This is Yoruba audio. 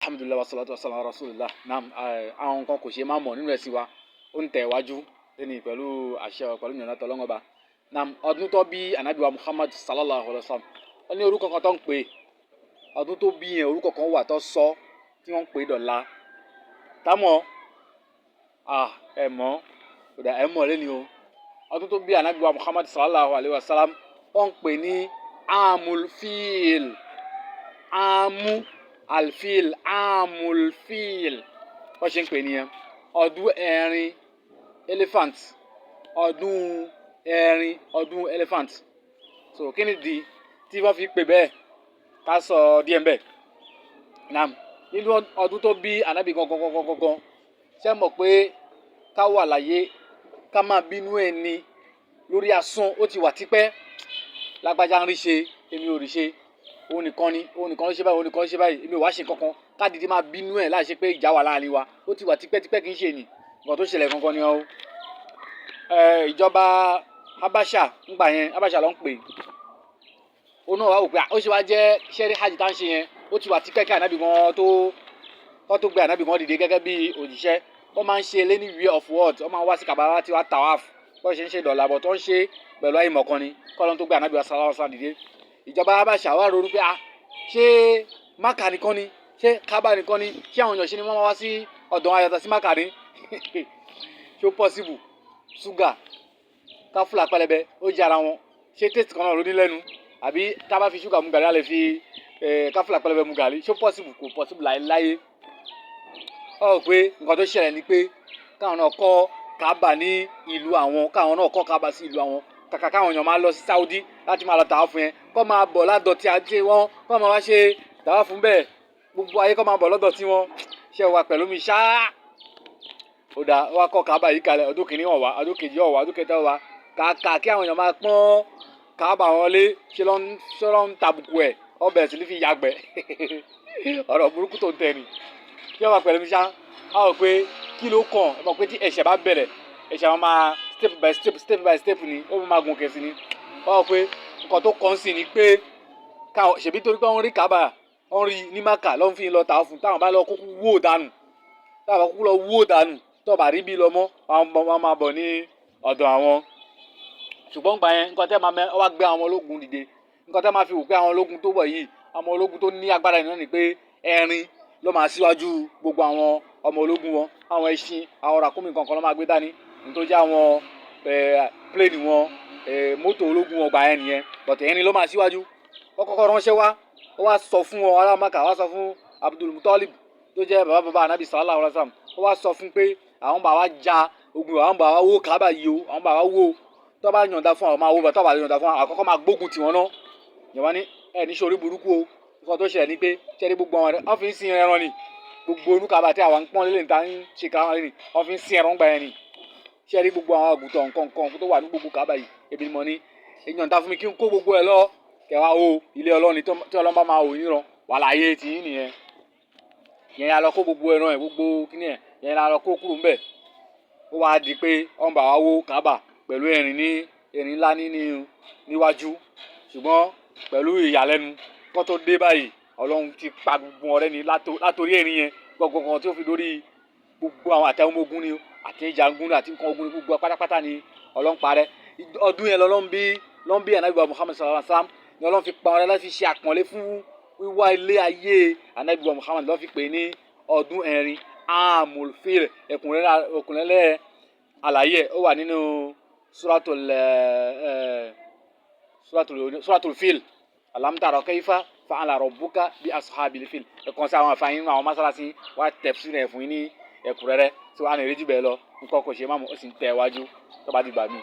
Alhamdulilah wa salatu wa salam ala rasulillah. Naam, àwọn nǹkan kò ṣe má mọ̀ nínú ẹ̀sìn wa, ó ń tẹ̀ wájú lẹ́ni pẹ̀lú àṣẹ, pẹ̀lú ìyọ̀nà tọ́lọ́ngọba. Naam, ọdún tó bí anabi wa Muhammad sallallahu alayhi wa sallam, ó ní orúkọ kan tó ń pè. Ọdún tó bí yẹn, orúkọ kan wà tó sọ tí wọ́n ń pè dọ̀la támọ̀. Ah, ẹ mọ̀ kódà, ẹ mọ̀ lẹ́ni o. Ọdún tó bí anabi wa Muhammad sallallahu alayhi wa sallam, wọ́n ń pè ní Amul Fil, Amu Alfil, Amul Fil. Wọ́n ṣe ń pè nìyẹn, ọdún ẹ̀rin elephant, ọdún ẹ̀rin, ọdún elephant. So kí ni di tí wọ́n fi pè bẹ́ẹ̀? Ká sọ díẹ̀ mbẹ́. Naam, nínú ọdún tó bí anabi gangan gangan gangan, ṣé mọ̀ pé ká wà láyé, ká máa bínú ẹni lórí asán, ó ti wà tipẹ́. Lágbájá ń rí ṣe, èmi ò rí ṣe. Òun nìkan ni, òun nìkan ló ṣe báyìí, òun nìkan ló ṣe báyìí, èmi ò wá ṣe kankan. Ká dìde máa bínú ẹ̀ láì ṣe pé ìjà wà láàrin wa, ó ti wà tipẹ́tipẹ́, kì í ṣe ní nǹkan tó ṣẹlẹ̀ gangan ni ọ́. Ìjọba Habasha ńgbà yẹn, Habasha ló ń pè. Ó náà wá wò pé ó ṣe wá jẹ́ sẹ́rí hajj tá ń ṣe yẹn, ó ti wà tipẹ́ kí ànábì gan tó kọ́ tó gbé ànábì gan dìde gẹ́gẹ́ bí òjíṣẹ́. Wọ́n máa ń ṣe lé ní way of world, wọ́n máa ń wá sí Kàbá láti wá tawaf, bó ṣe ń ṣe dọ̀là bọ̀ tó ń ṣe pẹ̀lú àìmọ̀kan ni kọ́lọ́n tó gbé ànábì wa sallallahu alaihi wasallam dìde. Ìjọba Habasha wá ronú pé, ah, ṣé Maka nìkan ni? Ṣé Kábà nìkan ni? Ṣé àwọn èèyàn ṣe ni wọ́n máa wá sí ọ̀dọ̀ wọn yàtọ̀ sí Maka ni? Ṣó possible? Ṣúgà káfúlà pẹlẹbẹ, ó jẹ́ ara wọn. Ṣé taste kan náà ló ní lẹ́nu? Àbí tá a bá fi ṣúgà mu gàrí, a lè fi káfúlà pẹlẹbẹ mu gàrí? Ṣó possible? Kò possible láéláé. Ọ pé nǹkan tó ṣẹlẹ̀ ni pé káwọn náà kọ́ Kábà ní ìlú àwọn, káwọn náà kọ́ Kábà sí ìlú àwọn. Kàkà káwọn èèyàn máa lọ sí Saudi láti máa lọ tàwa fún yẹn, kọ́ máa bọ̀ ládọ̀ tí a ti wọ́n, kọ́ máa wá ṣe tàwa fún bẹ́ẹ̀. Gbogbo ayé kọ́ máa bọ̀ lọ́dọ̀ tí wọ́n ṣe wà pẹ̀lú mi ṣáá. Ó dà, wọ́n á kọ́ Kábà yìí kalẹ̀. Ọdún kìíní wọ̀n wá, ọdún kejì wọ̀n wá, ọdún kẹta wọ̀n wá. Kàkà kí àwọn èèyàn máa pọ́n Kábà wọn lé, ṣe ló ń tàbùkù ẹ̀, ọbẹ̀ sì ní fi yàgbẹ́. Ọ̀rọ̀ burúkú tó ń tẹ̀ ni. Ṣé wà pẹ̀lú mi ṣá? A rò pé kí ló kàn? Ẹ mọ̀ pé tí ẹ̀ṣẹ̀ bá bẹ̀rẹ̀, ẹ̀ṣẹ̀ wọn máa step by step, step by step ni ó máa gùn kẹ̀sì ni. Wọ́n rò pé nǹkan tó kàn sí ni pé káwọn ṣèbí torí pé wọ́n rí Kábà, wọ́n rí ní Maka ló ń fi lọ tà fún. Táwọn bá lọ kúkú wó dànù, táwọn bá kúkú lọ wó dànù, tó bá rí bí lọ mọ́, wọ́n máa bọ̀ ní ọ̀dọ̀ àwọn. Ṣùgbọ́n gbà yẹn, nǹkan tẹ́ máa mẹ́ ọ wá gbé àwọn ológun dìde. Nǹkan tẹ́ máa fi wò pé àwọn ológun tó bọ̀ yìí, àwọn ológun tó ní agbára yìí náà ni pé ẹ̀rin ló máa síwájú gbogbo àwọn ọmọ ológun wọn. Àwọn ẹṣin, àwọn ràkúnmí kankan ló máa gbé dání ní tó jẹ́ àwọn plane wọn, mọ́tò ológun wọn gbà yẹn nìyẹn. But ẹ̀rin ló máa síwájú. Wọ́n kọ́kọ́ ránṣẹ́ wá, ó wá sọ fún wọn, ará Maka wá sọ fún Abdul Mutalib tó jẹ́ bàbá bàbá anabi sallallahu alaihi wasallam. Ó wá sọ fún pé àwọn bá wa ja ogun, àwọn bá wa wó Kábà yìí o, àwọn bá wa wó. Tó bá yọ̀ǹda fún àwọn, máa wó bá. Tó bá yọ̀ǹda fún àwọn, àkọ́kọ́ máa gbógun tiwọn náà. Yẹn wá ní ẹ ní sori burúkú o. Nǹkan tó ṣẹlẹ̀ ni pé ṣẹ́ni gbogbo àwọn wọ́n fi ń sin ẹran ni. Gbogbo onúkàbà tí àwọn ń pọ́n lélẹ̀ níta ń ṣe káwọn ni wọ́n fi ń sin ẹran gbà yẹn ni. Ṣẹ́ni gbogbo àwọn àgùntàn nǹkan nǹkan tó wà ní gbogbo Kábà yìí, ebi ni mo ní èyàn ta fún mi kí n kó gbogbo ẹ lọ kẹwàá o. Ilé Ọlọ́run tí Ọlọ́run bá máa wò yín ràn wà láyé tì í nìyẹn. Yẹn ya lọ kó gbogbo ẹran ẹ, gbogbo kíní ẹ yẹn la lọ kó kúrò ńbẹ̀. Ó wá di pé wọ́n bá wa wó Kábà pẹ̀lú erin ní erin ńlá ní níwájú. Ṣùgbọ́n pẹ̀lú ìyàlẹ́nu, kó tó dé báyìí, Ọlọ́run ti pa gbogbo ọ̀rẹ́ ni látòrí erin yẹn gbọ̀ngbọ̀ngbọ̀n tí ó fi dórí gbogbo àwọn àtẹwọn ọmọ ogun ni, àti ìjàngun àti nǹkan ogun ni, gbogbo pátápátá ni Ọlọ́run parẹ́. Ọdún yẹn lọ́lọ́run bí lọ́n bí anabi wa Muhammad sallallahu alaihi wa sallam ni Ọlọ́run fi pa ọrẹ láti ṣe àpọ́nlé fún wíwá ilé ayé anabi wa Muhammad, ló fi pè ní ọdún ẹ̀rin, Amul Fil. Ẹ̀kúnrẹ́rẹ́ àlàyé ó wà nínú suratul Fil. Alam tara kayfa fa'ala rabbuka bi ashabil fil. Ẹ̀kan sí àwọn àfààní nínú àwọn mọ́sálásí wá tafsir rẹ̀ fún yín ní ẹ̀kúnrẹ́rẹ́ tí wàá ní ìrẹ́jù bẹ́ẹ̀ lọ. Nǹkan kò ṣe má mọ̀, ó sì ń tẹ̀ wájú tó bá dìgbà míì.